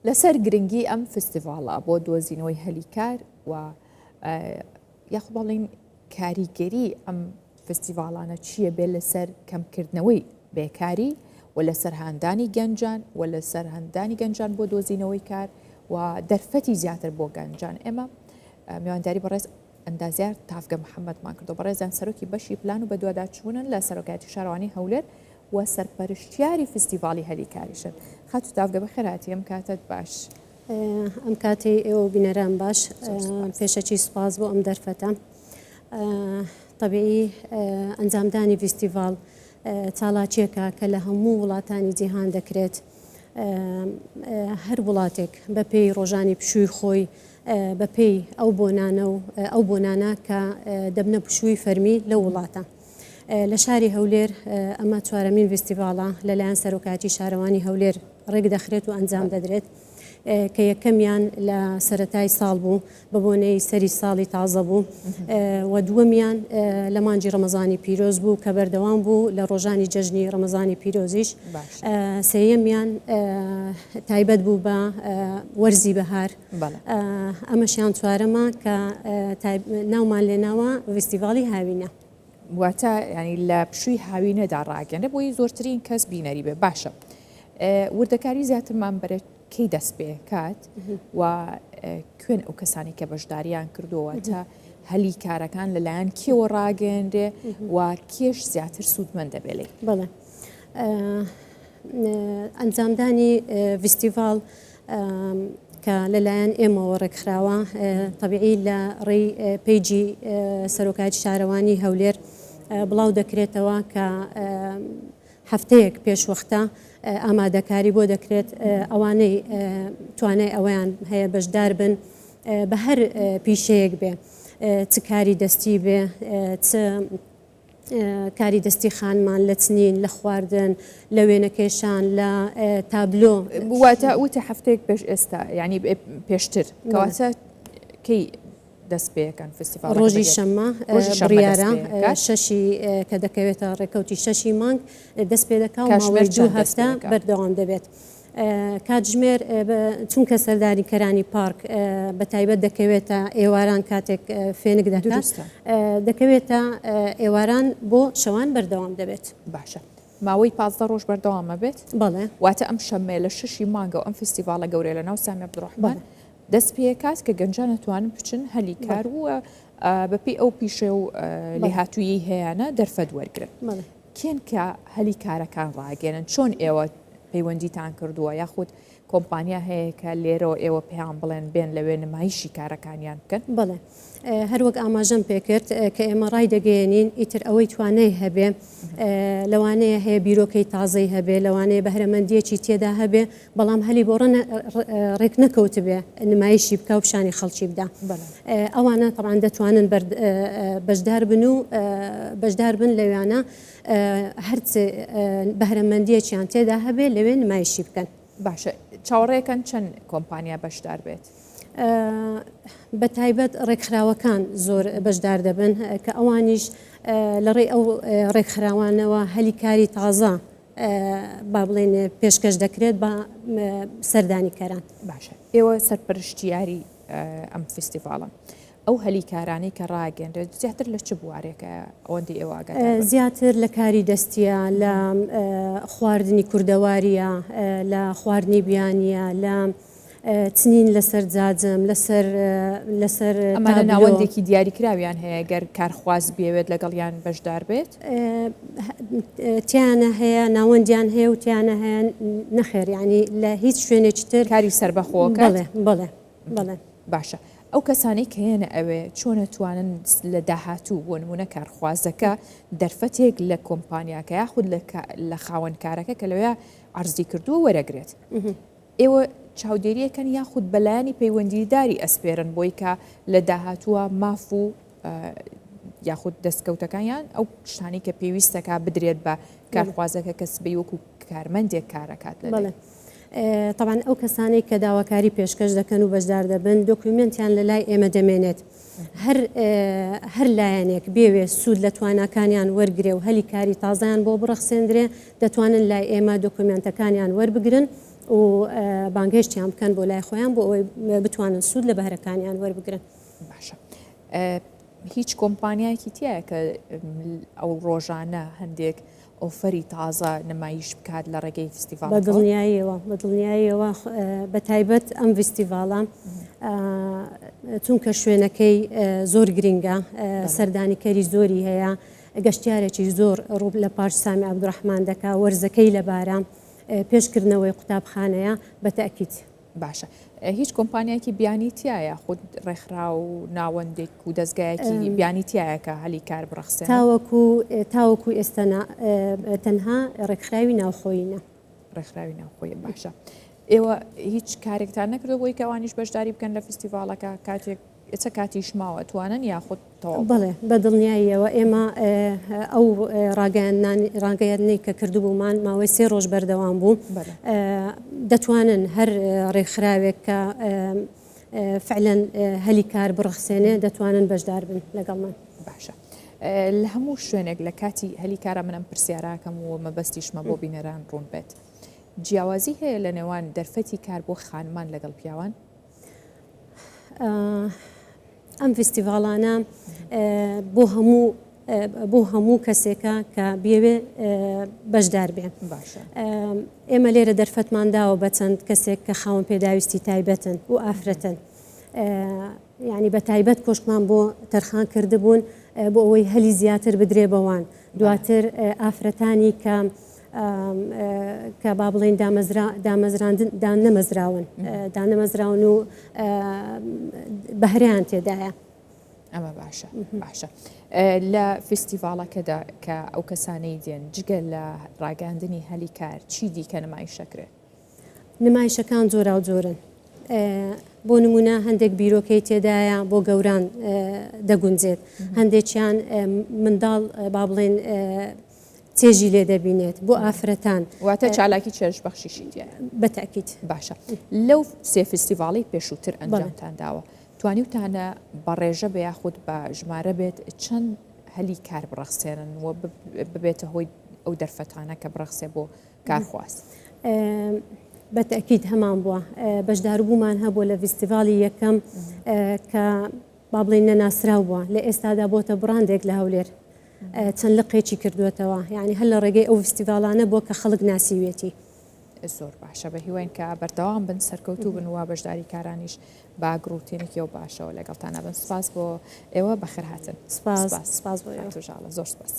لەسەر گرنگی ئەم فستیڤاڵە بۆ دۆزینەوەی هەلی کار و یاخود بەڵین کاریگەری ئەم فستیڤاڵانە چییە بێ لەسەر کەمکردنەوەی بێکاری و لەسەر هاندانی گەنجان و لەسەر هەندانی گەنجان بۆ دۆزینەوەی کار و دەرفەتی زیاتر بۆ گەنجان ئێمە میوانداری بەڕێز ئەندازیار تاڤگە محەمەدمان کردو بەڕێزیان سەرۆکی بەشی پلان و بەدواداچوونن لە سەرۆکایەتی شارەوانی هەولێر و سەرپەرشتیاری فستیڤاڵی هەلی کاریشن. خاتوو تاڤگە بەخێرهاتی ئەم کاتەت باش. ئەم کاتەی ئێوە و بینەران باش. پێشەکی سوپاس بۆ ئەم دەرفەتە. تەبیعی ئەنجامدانی ڤیستیڤاڵ چالاکیەکە کە لە هەموو وڵاتانی جیهان دەکرێت. هەر وڵاتێک بە پێی ڕۆژانی پشووی خۆی بە پێی ئەو بۆنانە و ئەو بۆنانە کە دەبنە پشووی فەرمی لەو وڵاتە. لە شاری هەولێر ئەمە چوارەمین ڤیستیڤاڵە لەلایەن سەرۆکایەتی شارەوانی هەولێر ڕێکدەخرێت و ئەنجام دەدرێت کە یەکەمیان لە سەرەتای ساڵ بوو بە بۆنەی سەری ساڵی تازە بوو و دووەمیان لە مانگی ڕەمەزانی پیرۆز بوو کە بەردەوام بوو لە ڕۆژانی جەژنی ڕەمەزانی پیرۆزیش سێیەمیان تایبەت بوو بە وەرزی بەهار ئەمەشیان چوارەمە کە ناومان لێناوە ڤیستیڤاڵی هاوینە. واتە ینی لە پشووی هاوینەدا ڕاگەنە بۆی زۆرترین کەس بینەری بێ باشە وردەکاری زیاترمان بەرە کەی دەست پێ کات و کوێن ئەو کەسانی کە بەشداریان کردووە تا هەلی کارەکان لەلایەن کێوە ڕاگەێنرێ و کێش زیاتر سوودمەند دەبێ لێی؟ بەڵێ ئەنجامدانی ڤیستیڤاڵ کە لەلایەن ئێمەوە ڕێکخراوە تەبیعی لە ڕێی پەیجی سەرۆکایەتی شارەوانی هەولێر بڵاو دەکرێتەوە کە هەفتەیەک پێشوەختە ئامادەکاری بۆ دەکرێت، ئەوانەی توانای ئەوەیان هەیە بەشدار بن بە هەر پیشەیەک بێ چ کاری دەستی بێ چ کاری دەستی خانمان لە چنین لە خواردن لە وێنەکێشان لە تابلۆ. واتە وتی هەفتەیەک پێش ئێستا یانی پێشتر کەواتە کەی دەست پێکەن فستیڤاڵەکە ڕۆژی شەممە بڕیارە شەشی کە دەکەوێتە ڕێکەوتی شەشی مانگ دەست پێ دەکا و ماوەی دوو هەفتە بەردەوام دەبێت. کاتژمێر چونکە سەرداریکەرانی پارک بە تایبەت دەکەوێتە ئێواران کاتێک فێنک دەکات دەکەوێتە ئێواران بۆ شەوان بەردەوام دەبێت. باشە ماوەی 15 ڕۆژ بەردەوامە بێت؟ بەڵێ. واتە ئەم شەممەیە لە شەشی مانگەوە ئەم فستیڤاڵە گەورەیە لە ناو سامی عەبدولڕەحمان دەست پێکات کە گەنجان ئەتوانن بچن هەلی کار و بەپێی ئەو پیشە و لێهاتوویی هەیانە دەرفەت وەرگن. کێن کە هەلی کارەکان ڕاگەێنن چۆن ئێوە پەیوەندیتان کردووە یاخود کۆمپانیا هەیە کە لێرەوە ئێوە پێیان بڵێن بێن لەوێ نمایشی کارەکانیان بکەن؟ بەڵێ هەروەک ئاماژەم پێکرد کە ئێمە ڕایدەگەیەنین ئیتر ئەوەی توانای هەبێ لەوانەیە هەیە بیرۆکەی تازەی هەبێ لەوانەیە بەهرەمەندیەکی تێدا هەبێ بەڵام هەلی بۆ ڕێک نەکەوتبێ نمایشی بکا و پیشانی خەڵکی بدا ئەوانە تەبعەن دەتوانن بەشدار بن و بەشدار بن لەویانە هەرچ بەهرەمەندیەکیان تێدا هەبێ لەوێ نمایشی بکەن. باشە چاوەڕێکەن چەند کۆمپانیا بەشدار بێت؟ بە تایبەت ڕێکخراوەکان زۆر بەشدار دەبن کە ئەوانیش لە ڕێی ئەو ڕێکخراوانەوە هەلی کاری تازە با بڵێین پێشکەش دەکرێت بە سەردانیکەران. باشە ئێوە سەرپەرشتیاری ئەم فیستیڤاڵەن ئەو هەلی کارانەی کە ڕاگەنرێت زیاتر لە چ بوارێکە ئەوەندەی ئێوە ئاگادار بن؟ زیاتر لە کاری دەستیە، لە خواردنی کوردەواریە، لە خواردنی بیانیە، لە چنین لەسەر جاجم، لەسەر لەسەر ئەمانە ناوەندێکی دیاریکراویان هەیە گەر کارخواز بیەوێت لەگەڵیان بەشدار بێت؟ تیانە هەیە ناوەندیان هەیە و تیانە هەیە نەخێر یانی لە هیچ شوێنێکی تر کاری سەربەخۆ بەڵێ بەڵێ بەڵێ. باشە ئەو کەسانەی کە یەنە ئەوێ چۆن ئەتوانن لە داهاتوو بۆ نمونە کارخوازەکە دەرفەتێک لە کۆمپانیاکە یاخود لە خاوەن کارەکە کە لەوێ عەرزی کردووە وەرەگرێت ئێوە چاودێریەکەن یاخود بەلایەنی پەیوەندیداری ئەسپێرن بۆی کە لە داهاتووە ماف و یاخود دەستکەوتەکانیان ئەو شتانی کە پێویستەکە بدرێت بە کارخوازەکە کە سبەی وەکو کارمەندێک کارەکات لە بەڵێ تەبعەن ئەو کەسانەی کە داواکاری پێشکەش دەکەن و بەشدار دەبن دۆکیومێنتیان لە لای ئێمە دەمێنێت هەر هەر لایەنێک بێوێ سوود لە تواناکانیان وەرگرێ و هەلی کاری تازەیان بۆ بڕەخسێندرێ دەتوانن لای ئێمە دۆکیومێنتەکانیان وەربگرن. و بانگهێشتیان بکەن بۆ لای خۆیان بۆ ئەوەی بتوانن سوود لە بەهرەکانیان وەربگرن. باشە هیچ کۆمپانیایەکی تایە کە ئەو ڕۆژانە هەندێک ئۆفەری تازە نمایش بکات لە ڕێگەی فستیڤاڵەکەوە؟ بە دڵنیاییەوە، بە دڵنیاییەوە بە تایبەت ئەم ڤیستیڤاڵە چونکە شوێنەکەی زۆر گرینگە، سەردانیکەری زۆری هەیە، گەشتیارێکی زۆر ڕوو لە پارک سامی عەبدولڕەحمان دەکا، وەرزەکەی لەبارە، پێش کردنەوەی قوتابخانەیە، بە تەئکید. باشە هیچ کۆمپانیایەکی بیانی تیایە یاخود ڕێکخراو و ناوەندێک و دەزگایەکی بیانی تیایە کە هەلی کار بڕەخسێنن؟ تاوەکو تاوەکو ئێستا نا تەنها ڕێکخراوی ناوخۆیینە. ڕێکخراوی ناوخۆیە باشە ئێوە هیچ کارێکتان نەکردووە بۆی کە ئەوانیش بەشداری بکەن لە فیستیڤاڵەکە کاتێک ئێستا کاتیش ماوە توانن یاخود تەواو بوو؟ بەڵێ بە دڵنیاییەوە ئێمە ئەو ڕاگەیاندنەی کە کردبوومان ماوەی سێ ڕۆژ بەردەوام بوو دەتوانن هەر ڕێکخراوێک کە فعلەن هەلی کار بڕەخسێنێ دەتوانن بەشدار بن لەگەڵمان. باشە لە هەموو شوێنێک لە کاتی هەلی کارە من ئەم پرسیاراکەم و مەبەستیشمە بۆ بینەران ڕوون بێت جیاوازی هەیە لە نێوان دەرفەتی کار بۆ خانمان لەگەڵ پیاوان؟ ئەم فیستیڤاڵانە بۆ هەموو بۆ هەموو کەسێکە کە بیەوێ بەشدار بێ ئێمە لێرە دەرفەتمان داوە بە چەند کەسێک کە خاوەن پێداویستی تایبەتن و ئافرەتن یعنی بە تایبەت کۆشکمان بۆ تەرخان کردبوون بۆ ئەوەی هەلی زیاتر بدرێ بەوان دواتر ئافرەتانی کە کە با بڵێین دامەزراندن دانەمەزراون دانەمەزراون و بەهرەیان تێدایە. ئەمە باشە باشە لە فیستیڤاڵەکەدا کە ئەو کەسانەی دێن جگە لە ڕاگەاندنی هەلی کار چی دیکە نمایشەکرێت؟ نمایشەکان جۆراوجۆرن بۆ نمونە هەندێک بیرۆکەی تێدایە بۆ گەوران دەگونجێت هەندێکیان منداڵ با بڵێن چێژی لێ دەبینێت بۆ ئافرەتان. واتە چالاکی چێژبەخشیشی تیایە. بە تەئکید. باشە لەو سێ فیستیڤاڵەی پێشووتر ئەنجامتان داوە توانیوتانە بە ڕێژە بێ یاخود بە ژمارە بێت چەند هەلی کار بڕەخسێنن و ببێتە هۆی ئەو دەرفەتانە کە بڕەخسێ بۆ کارخواز؟ بە تەئکید هەمان بووە. بەشداربوومان هەبووە لە ڤیستیڤاڵی یەکەم کە با بڵێین نەناسراو بووە لە ئێستادا بۆتە بڕاندێک لە هەولێر. چەند لقێکی کردووەتەوە یانی هەر لە ڕێگەی ئەو فیستیڤاڵانە بووە کە خەڵک ناسیویەتی. زۆر باشە بە هیواین کە بەردەوام بن سەرکەوتوو بن و بەشداری کارانیش با گڕوتێنێکی ئەو باشەوە لەگەڵتان ئەبن سپاس بۆ ئێوە بەخێرهاتن سپاس سپاس بۆ ئێوە زۆر سپاس.